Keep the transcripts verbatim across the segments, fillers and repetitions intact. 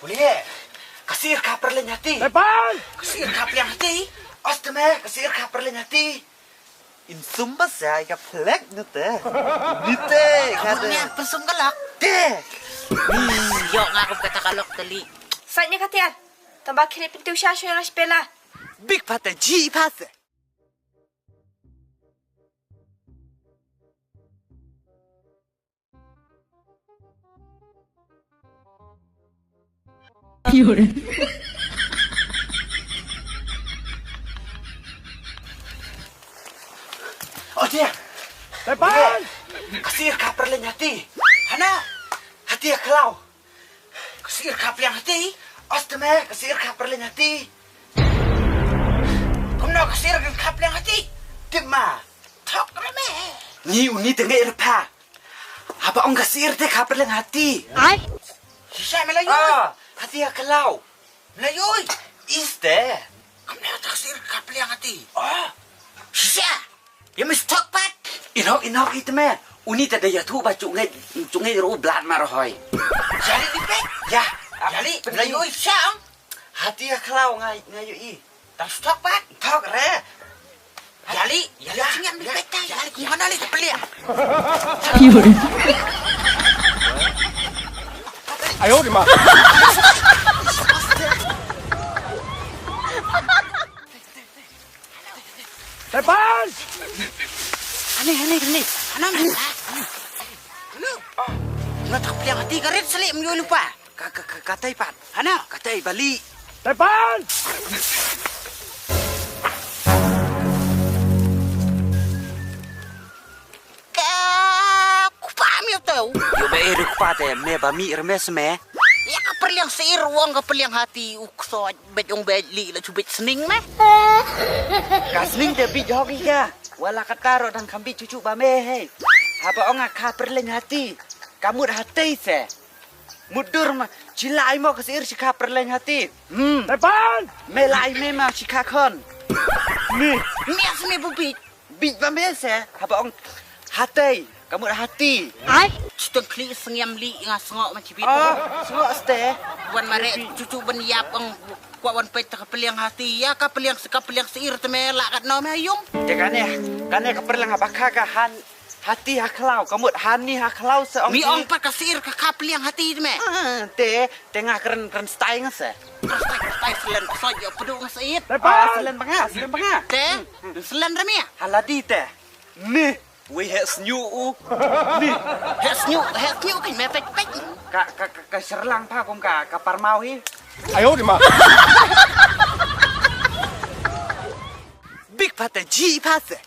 Ule, ka sir ka perleng hati. Tepan! Ka sir ka perleng hati. Os te me, ka sir ka perleng hati. In sum ba sa ka plek nu te. Ni te, ka te. Nya, pun sum ka lok. Te. Yo, nga kum kata ka lok te li. Sait ne ka tiar. Tamba kini pintu sha shu nga spela. Big pata ji pasa. Oh, dia. Tepan! Ka sir ka perleng hati. Hana? Hati ya kalau. Ka sir ka perleng hati. Os te me, ka sir ka perleng hati. Kumno ka sir ka perleng hati? Tip ma. Thok re me. Ni uni te ngai re pha. Haba ong ka sir te ka perleng hati. Ai. Shisha me la yoi. Ah, hati ya kalau. Me la yoi. Iste. Kumno ka sir ka perleng hati. Oh. Shisha. Ya mesti thok pat. Inok, inok ite me. Uni te da ya thu ba chungai, chungai ru blat ma rohoi. Jali di pet. Ya. Jali, me la yoi sha. Hati ya kalau ngai, ngai yoi. Tang stok pat. Thok re. Jali, jali singam di peta, jali kum kana li ta pelia. Ayo di ma. Tepan. Ani, ani, ani. Ana, ana. Ana. Ana tak pelia hati karet selim yo lupa. Ka, ka, ka, katai pat. Hana, katai bali. Tepan! Ka kupa mi tau. Yo ba e kupa te, me ba mi remes me. Ya ka perliang seir wong ka perliang hati u ksoj bet ong bet li la chubit sening me. Ka sening te bi jogi ka. Wala ka taro dan kambi cucu ba me he. Haba ong ka perliang hati. Kamut hati se. Mudur ma, chilai mo ka sir shikha perleng hati. Hmm. Tepan! Me lai me ma shikha khon. Ni. Ni as me bu bit. Bit ba me se, haba ong hatei, kamut hati. Ai, chiteng kli sengiam li nga sengok ma chibit. Oh, sengok ste. Wan mare cucu ben yap ong kwa wan pet ka peliang hati ya ka peliang se ka peliang seir te me la kat no me ayung. Te kane, kane ka perleng haba kha ka han Hati ha khlaw, ka mut hani ha khlaw se ong. Mi ong pat ka sir ka kha pliang hati te me. Ah, te, te nga kren, kren stai nga se. Kren stai, kren stai selen ka soi yo pedu nga sait. Tepan. Ah, selen banga, selen banga. Te, selen ra mi. Haladi te. Ni, wei he snyu u. Ni. He snyu, he snyu kan me pek pek. Ka, ka, ka, ka serlang pa kum ka, ka parmau hi. Ayo di ma. Big pata ji pasa.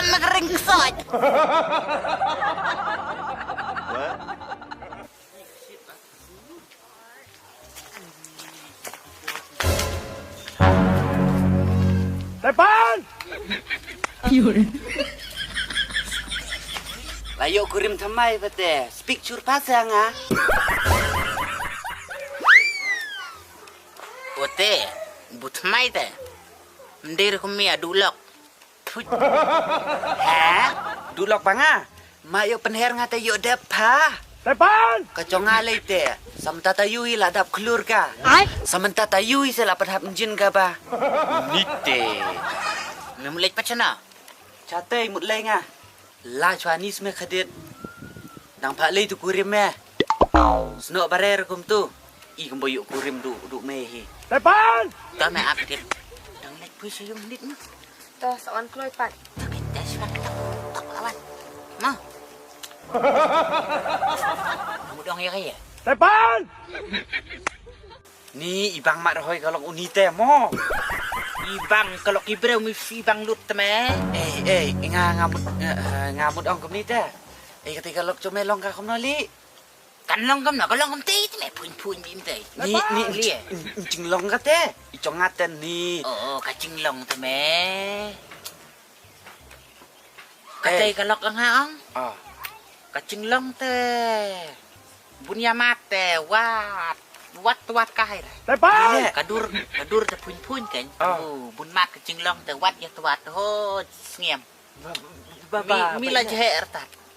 Anak ring soj. Tepan! Layo kurim thamai pate. Speak chur pasa nga. Ote, bu thamai te. Mdir kumi adu lok. Phuit. Ha? Du lok ba nga. Ma yo penher nga te yo dep pha. Tepan. Ka chong nga lei te. Samta ta yui la dap klur ka. Ai. Samta ta yui se la padhap njin ka ba. Nite. Mem lek pachana. Chatei mut lei nga. La chwa ni sme khadit. Dang pha lei tu kurim me. Sno barer kum tu. I kumba yu kurim du, du me hi. Tepan! Ta me ap kit. Dang lek pui sa yung nit ma. To sa wan kloi pat. Ta kit ta sa wan tak, tak lawan. Ma. Mudong ya kaya. Tepan! Ni ibang mat hoi kalok uni te mo. Ibang kalok ibreu mi ibang lut te me. Eh, eh, nga, nga mut, eh, eh, nga mut ong kumni te. Eh, kati kalok chome long ka kumno li. Kan long kam na, ka long kam te, te me phuin phuin bim te. Ni, ni, Lie. N-, n-, jinglong ka te. I chong nga te ni. Oh, oh, ka jinglong te me. Ka te ka lok nga ong. Ah. Ka jinglong te. Bun ya mat te, wat. Wat, wat ka hai re. Tepat. Ka dur, ka dur te phuin phuin kan. Ah. Oh, bun mat ka jinglong te, wat ya te wat. Ho, sngem. Ba, ba, ba, mi, mi ba la ya. Jhe ertat.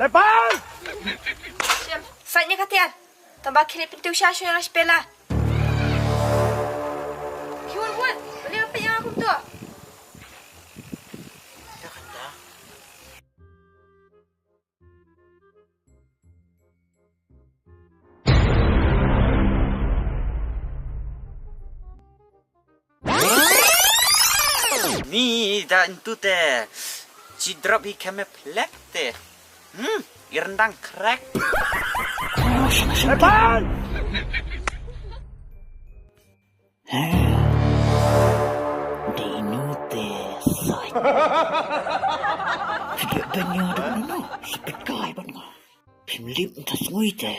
Tepan! Shem, sait ïa ka tiar. Tang ba khie leit pynthut sha shuwa la shipela. Ki wan wan, balei ba peit ïa nga kumto? Ni da ntu te. Chi drop hi keme plek te. Hmm, i rendang krek. Epan! Dei nu te sait. Phi dei ban ïa dei nu, sa phi kai ban nga. Phim lip ta sngui te.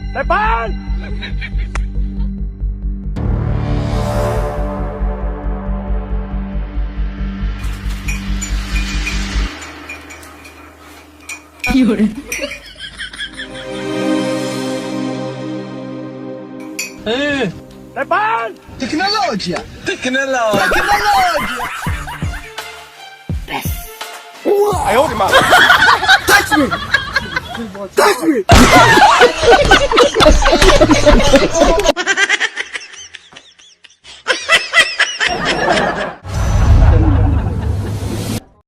Tepan! Eh. Tepan! Teknologi. Teknologi. Teknologi. Best. Ayo, di mana? Touch me. Touch me.